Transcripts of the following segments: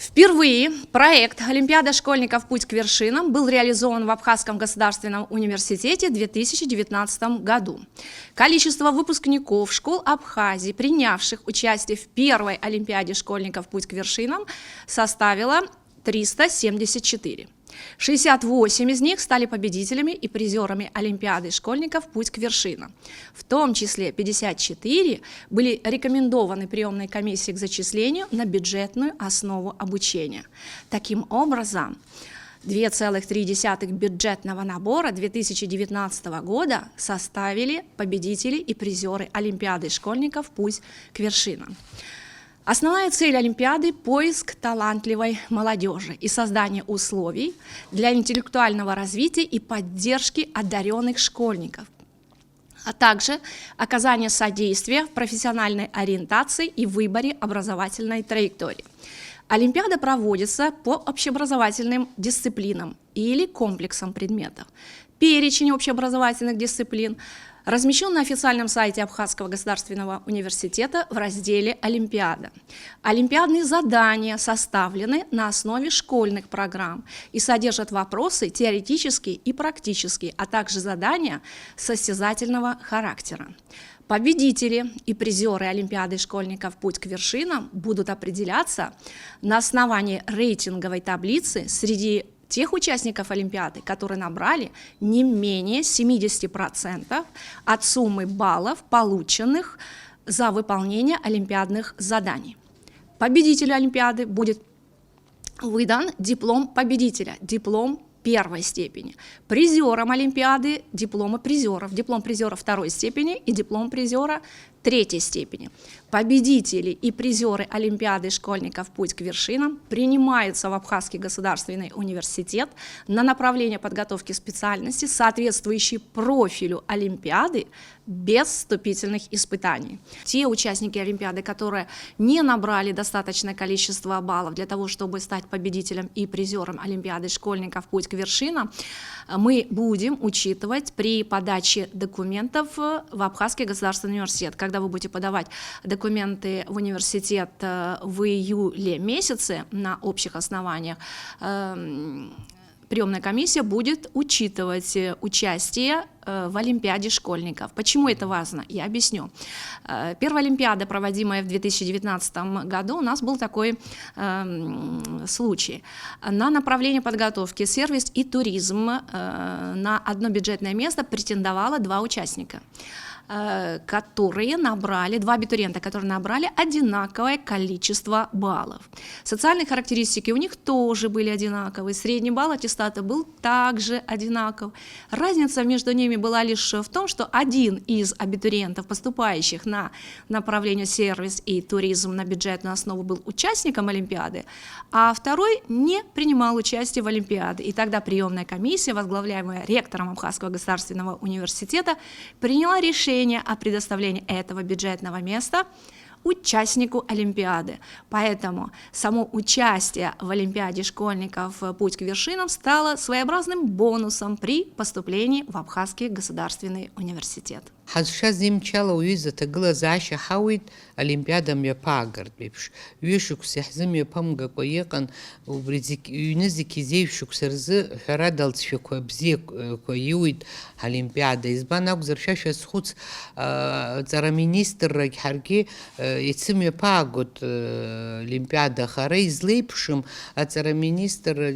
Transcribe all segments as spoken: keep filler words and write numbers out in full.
Впервые проект «Олимпиада школьников. Путь к вершинам» был реализован в Абхазском государственном университете в две тысячи девятнадцатом году. Количество выпускников школ Абхазии, принявших участие в первой Олимпиаде школьников. Путь к вершинам, составило триста семьдесят четыре. Шестьдесят восемь из них стали победителями и призёрами Олимпиады школьников. Путь к вершинам. В том числе пятьдесят четыре были рекомендованы приёмной комиссией к зачислению на бюджетную основу обучения. Таким образом, две целых три десятых бюджетного набора две тысячи девятнадцатого года составили победители и призёры Олимпиады школьников. Путь к вершинам. Основная цель Олимпиады — поиск талантливой молодёжи и создание условий для интеллектуального развития и поддержки одарённых школьников, а также оказание содействия в профессиональной ориентации и выборе образовательной траектории. Олимпиада проводится по общеобразовательным дисциплинам или комплексам предметов. Перечень общеобразовательных дисциплин размещён на официальном сайте Абхазского государственного университета в разделе «Олимпиада». Олимпиадные задания составлены на основе школьных программ и содержат вопросы теоретические и практические, а также задания состязательного характера. Победители и призёры Олимпиады школьников. Путь к вершинам будут определяться на основании рейтинговой таблицы среди тех участников Олимпиады, которые набрали не менее семидесяти процентов от суммы баллов, полученных за выполнение олимпиадных заданий. Победителю Олимпиады будет выдан диплом победителя, диплом первой степени. Призёрам Олимпиады — дипломы призёров, диплом призёра второй степени и диплом призёра третьей степени. Победители и призёры Олимпиады школьников. Путь к вершинам принимаются в Абхазский государственный университет на направление подготовки специальности, соответствующей профилю Олимпиады, без вступительных испытаний. Те участники Олимпиады, которые не набрали достаточное количество баллов для того, чтобы стать победителем и призёром Олимпиады школьников. Путь к вершинам, мы будем учитывать при подаче документов в Абхазский государственный университет. Когда вы будете подавать документы в университет, э, в июле месяце на общих основаниях, эм, приёмная комиссия будет учитывать, э, участие, э, в Олимпиаде школьников. Почему это важно? Я объясню. Э, первая Олимпиада, проводимая в две тысячи девятнадцатом году, у нас был такой, эм, случай. На направление подготовки сервис и туризм, э, на одно бюджетное место претендовало два участника, э, которые набрали, два абитуриента, которые набрали одинаковое количество баллов. Социальные характеристики у них тоже были одинаковые. Средний балл аттестата был также одинаков. Разница между ними была лишь в том, что один из абитуриентов, поступающих на направление сервис и туризм на бюджетную основу, был участником Олимпиады, а второй не принимал участие в Олимпиаде. И тогда приёмная комиссия, возглавляемая ректором Абхазского государственного университета, приняла решение о предоставлении этого бюджетного места участнику Олимпиады. Поэтому само участие в Олимпиаде школьников «Путь к вершинам» стало своеобразным бонусом при поступлении в Абхазский государственный университет. Ҳазшаз имчала уҩыза аҭагылазаашьа ҳауит, Олимпиада мҩаԥаагартә еиԥш. Ҩышықәса иаҳзымҩаԥымгакәа иҟан, убри зегь, ҩны зегь изеиҩ шықәса рзы, ҳәарада, алҵшәақәа бзиақәа иуит ҳолимпиада. Избан акәзар, шәа шәазхәыц, а, аҵара министррагь ҳаргьы, а, ицымҩаԥаагоит, а, олимпиада. Аха ара излеиԥшым, аҵара министр, а,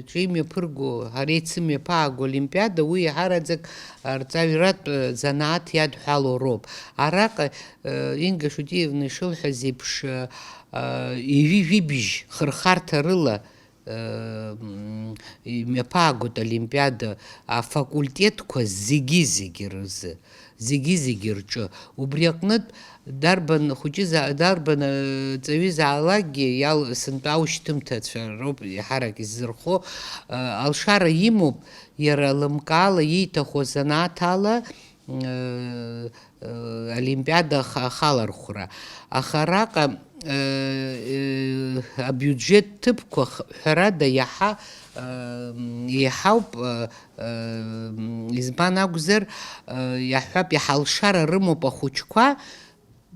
ҿы имҩаԥырго, ара ицымҩаԥааго олимпиада, уи иаҳараӡак арҵаҩратә, а, занааҭ иадҳәалоу роуп. Араҟа, а, Инга Шутиевна ишылҳәаз еиԥш, а, а, ҩажәи жәибжь хырхарҭа рыла, м, имҩаԥаагоит олимпиада афакультетқәа зегьы-зегьы рзы, зегьы-зегьы рҿы. Убри аҟнытә, дарбан хәыҷызаа-, дарбан, э, ҵаҩызаалакгьы иал-, сынтәа аушьҭымҭацәа роуп еиҳарак иззырхо, э, алшара имоуп иара лымкаала ииҭаху азанааҭ ала, э, э, олимпиада аха-, ахалархәра. Аха араҟа, э, э, абиуџьет ҭыԥқәа х-, ҳәарада иаҳа, э, еиҳауп, э, э, избан акәзар, э, иаҳҳәап, иаҳа алшара рымоуп ахәыҷқәа,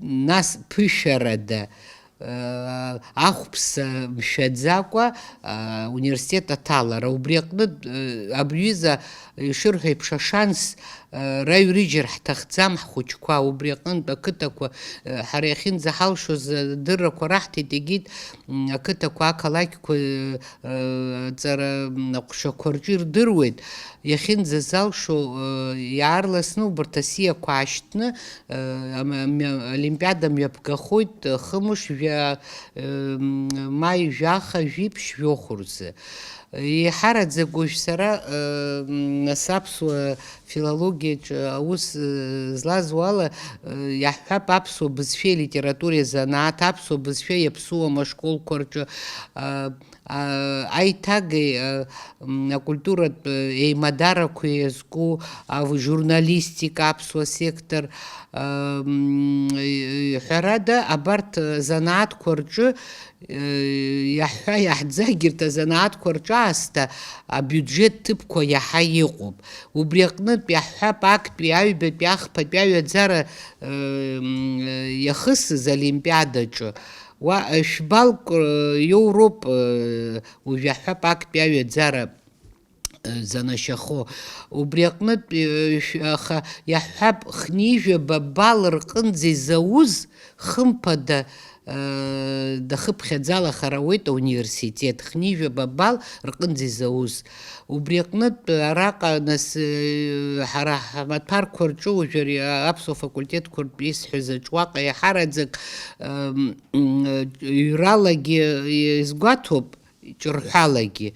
нас ԥышәарада, ахәԥса мшәаӡакәа, университет аҭалара. Убри аҟнытә, абри аҩыза, ишырҳәо еиԥш, ашанс раҩрыжьыр ҳҭахӡам ҳхәыҷқәа. Убри аҟнытә ақыҭақәа, ҳара иахьынӡаҳалшоз адыррақәа раҳҭеит, егьит, м, ақыҭақәа, ақалақьқәа, ы, ы, аҵара, м, аҟәшақәа рҿы ирдыруеит. Иахьынӡазалшо, ы, иаарласны убарҭ асиақәа аашьҭны, ы, ам-, ам-, Олимпиада мҩаԥгахоит, ы, хымш жәа-, ы, м, маи жәаха, жәиԥшь, жәохә рзы. Еиҳараӡак уажә сара, ы, м, нас аԥсуа филологиаҿы аус, ы, злазуа ала, ы, иаҳҳәап, аԥсуа бызшәеи литературеи азанааҭ, аԥсуа бызшәа иаԥсуам ашколқәа рҿы, ы, а, аиҭагеи, ы, м, акультуратә, ы, еимадарақәа иазку, а, журналистика, аԥсуа сектор, ы, м, ы, ҳәарада, абарҭ, ы, занааҭқәа рҿы, Иаҳҳәа-иаҳӡа, егьырҭ азанааҭқәа рҿы аасҭа абиуџьет ҭыԥқәа иаҳа иҟоуп. Убри аҟнытә иаҳҳәап, актәи, аҩбатәи, ахԥатәи аҩаӡара, ы, м, иахысыз Олимпиадаҿы уа, ы, шәбалк, ы, иоуроуп, ы, уажә иаҳҳәап, актәи аҩаӡара занашьахо. Убри аҟнытә, э, шә-, аха иаҳҳәап, хнижәаба балл рҟынӡа изауз, хымԥада, э, дахыԥхьаӡалахар ауеит ауниверситет, хнижәаба балл рҟынӡа изауз. Убри аҟнытә, араҟа, нас, э, ҳара ҳмаҭәарқәа рҿы уажәы ари аԥсуа факультетқәа ртә исҳәаз аҿы уаҟа иаҳараӡак, эм, м, ҩралагьы изгәаҭоуп, ҿырҳәалагьы.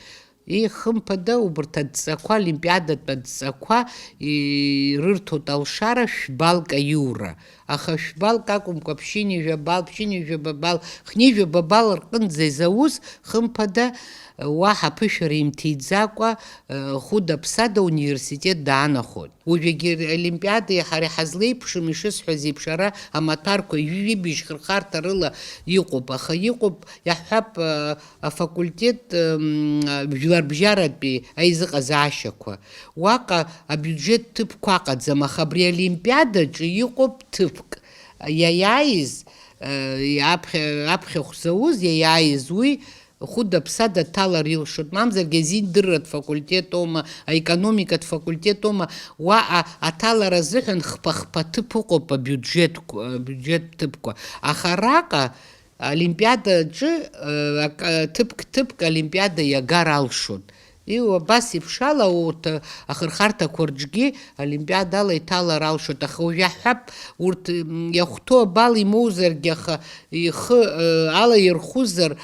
Ихымԥада, убарҭ адҵақәа, олимпиадатә адҵақәа ирырҭоит алшара шәбалк аиура. Аха шәбалк акәымкәа, ԥшьынҩажәа бал, ԥшьынҩажәаба бал, хнижәаба бал рҟынӡа изауз, хымԥада, уаҳа ԥышәара имҭиӡакәа, хәыда-ԥсада ауниверситет даанахоит. Уажәгьы олимпиади ҳареи ҳазлеиԥшым, ишысҳәаз еиԥш, ара амаҭәарқәа ҩажәи жәибжь хырхарҭа рыла иҟоуп, аха иҟоуп, иаҳҳәап, афакультет, м, жәларбжьаратәи аизыҟазаашьақәа. Уаҟа абиуџьет ҭыԥқәа ыҟаӡам, аха абри олимпиадаҿы иҟоуп ҭыԥк. Иаиааиз, э, аԥхьа, аԥхьахә зауз, иаиааиз уи хәыда-ԥсада дҭалар илшоит, мамзаргьы азиндырратә факультетоума, аекономикатә факультетоума, уаҟа аҭалара азыҳәан хԥа-хԥа ҭыԥ ыҟоуп абиуџьетқәа, абиуџьет ҭыԥқәа. Аха араҟа Олимпиадаҿы, э, ак-, ҭыԥк-ҭыԥк олимпиада иагар алшоит. Иу-, абас еиԥш ала урҭ, э, ахырхарҭақәа рҿгьы олимпиадала иҭалар алшоит. Аха уажә иаҳҳәап, урҭ, м, иахәҭоу абал имоузаргьы, аха ихы, э, алаирхәызар, э,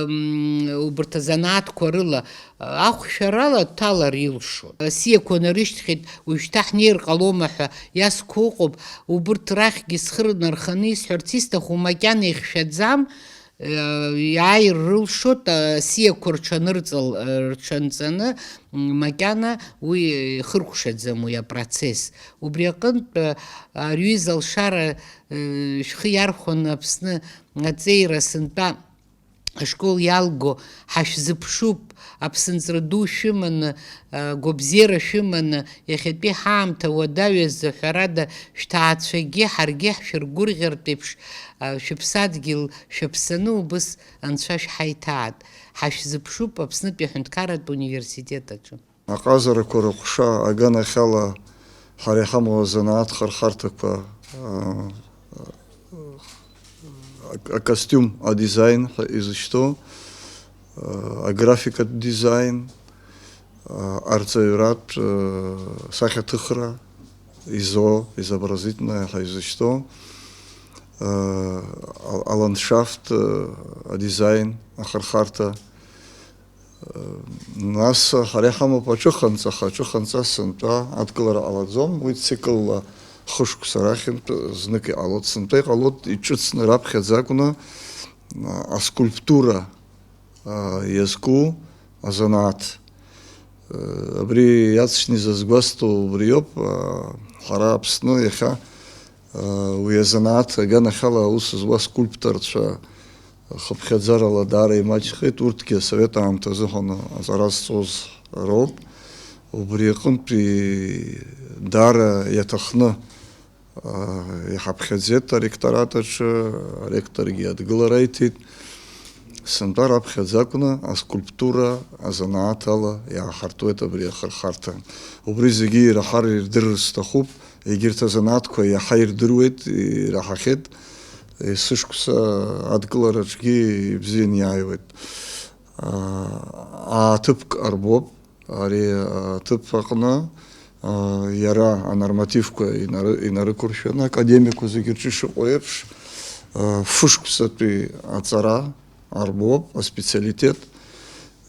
м, убарҭ азанааҭқәа рыла, Ахәшәарала дҭалар илшоит. Асиақәа нарышьҭхьеит, уажәшьҭа ҳнеир ҟалома ҳәа иасқәа ыҟоуп, убырҭ рахьгьы схы нарханы исҳәарц исҭаху макьана ихьшәаӡам, иааир рылшоит, асиақәа рҽанырҵал-, рҽанҵаны, макьана уи ихыркәшаӡам уи апроцесс. Убри аҟынтә, ари аҩыза алшара, шәхы иархәаны Аԥсны аҵеира сынтәа ашкол иалго, ҳашәзыԥшуп, аԥсынҵры ду шәыманы, агәабзиара шәыманы, иахьатәи ҳаамҭа уадаҩыза, ҳәарада, шәҭаацәагьы ҳаргьы ҳшәыргәырӷьартә еиԥш, шәыԥсадгьыл шәаԥсаны убыс Анцәа шәҳаиҭааит. Ҳашәзыԥшуп Аԥснытәи аҳәынҭқарратә университет аҿы. Аҟазарақәа рыҟәша аганахьала ҳара иҳамоу азанааҭ хырхарҭақәа, а, а, акостиум адизайн ҳәа изышьҭоу, а, аграфикатә дизайн, а, арҵаҩратә, а, сахьаҭыхра, изо, изобразительное ҳәа изышьҭоу, а, ал-, аландшафт, а, адизайн ахырхарҭа, Нас ҳара иҳамоуп аҿыханҵа, аха аҿыханҵа сынтәа адкылара ҟалаӡом, уи циклла хышықәса рахьынтә знык иҟалоит, сынтәа иҟалоит иҿыцны раԥхьаӡа акәны, а, аскульптура, а, иазку азанааҭ. А, абри иаҵшьны изазгәасҭо убриоуп, а, ҳара Аԥсны иахьа Уи азанааҭ аганахьала аус зуа скульпторцәа хыԥхьаӡарала даара имаҷхеит, урҭгьы асовет аамҭазы ҳәа аҵара зҵоз роуп. Убри аҟынтәи даара иаҭахны Иҳаԥхьаӡеит аректорат аҿы, аректоргьы адгылара аиҭеит. Сынтәа раԥхьаӡа акәны аскульптура азанааҭ ала иааҳартуеит абри ахырхарҭа. Убри зегьы ираҳар, ирдырыр сҭахуп. Егьырҭ азанааҭқәа иаҳа ирдыруеит, ираҳахьеит. Есышықәса адкылараҿгьы ибзианы иааиуеит. Ааҭыԥк арбоуп. Ари аҭыԥ аҟны, а, иара анормативқәа инары-, инарықәыршәаны, академиақәа зегьы рҿы ишыҟоу еиԥш, а, фышықәсатәи аҵара арбоуп, аспециалитет,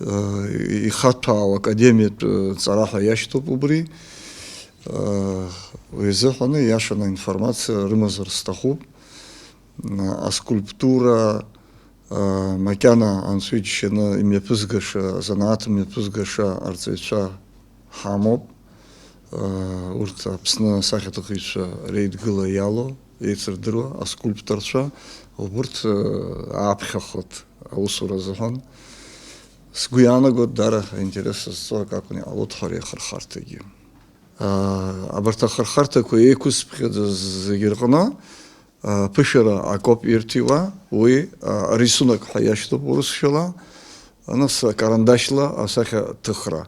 а, ихаҭәаау академиатә ҵара ҳәа иашьҭоуп убри. А, уи азыҳәаны иашаны аинформациа рымазар сҭахуп. Аскульптура, а, макьана анцәа иџьшьаны имҩаԥызгаша, азанааҭ мҩаԥызгаша арҵаҩцәа ҳамоуп. А, урҭ Аԥсны асахьаҭыхыҩцәа реидгыла иалоу, еицырдыруа аскульпторцәа, убырҭ, а, ааԥхьахоит аусура азыҳәан. Сгәы иаанагоит, даара аинтерес зҵо акы акәны иҟалоит ҳәа ахырхарҭагьы. А, абарҭ ахырхарҭақәа еиқәысԥхьаӡаз зегьы рҟны, а, ԥышәара акоуп ирҭиуа, уи, а, рисунок ҳәа иашьҭоуп урысшәала, нас акарандашьла асахьа ҭыхра.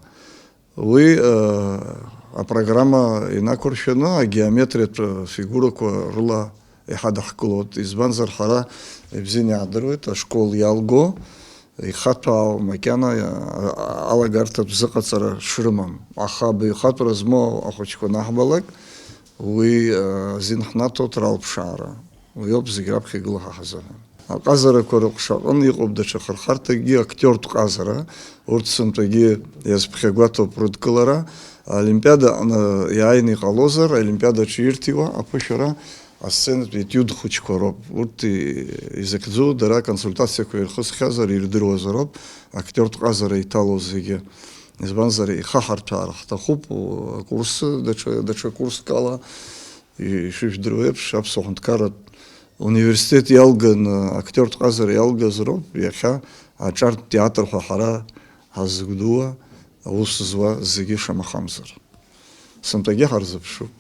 Уи, а, апрограмма инақәыршәаны агеометриатә фигурақәа рыла иҳадаҳкылоит, избанзар, ҳара ибзианы иаҳдыруеит, ашкол иалго, ихаҭәаау макьана, а, алагарҭатә зыҟаҵара шрымам. Аха абаҩхатәра змоу ахәыҷқәа анаҳбалак, уи, а, азин ҳнаҭоит ралԥшаара. Уи ауп зегь раԥхьа игылоу ҳа ҳзыҳәан. Аҟазарақәа рыҟәша аҟны иҟоуп даҽа хырхарҭакгьы, актиортә ҟазара, урҭ сынтәагьы иазԥхьагәаҭоуп рыдкылара. Аолимпиада аҟны иааины иҟалозар, аолимпиадаҿы ирҭиуа аԥышәара асценатә етиуд хәыҷқәа роуп. Урҭ и-, изыхьӡу дара аконсультациақәа ирхысхьазар, ирдыруазароуп актиортә ҟазара иҭало зегьы. Избанзар, ихаҳарҭәаара ҳҭахуп, у-, акурс, даҽа, даҽа курск ала, и-, ишыжәдыруа еиԥш, Аԥсуа Ҳәынҭқарратә Университет иалганы актиортә ҟазара иалгаз роуп, иахьа аҿартә театр ҳәа ҳара ҳазгәдууа, аус зуа зегьы шамахамзар. Сынтәагьы ҳарзыԥшуп.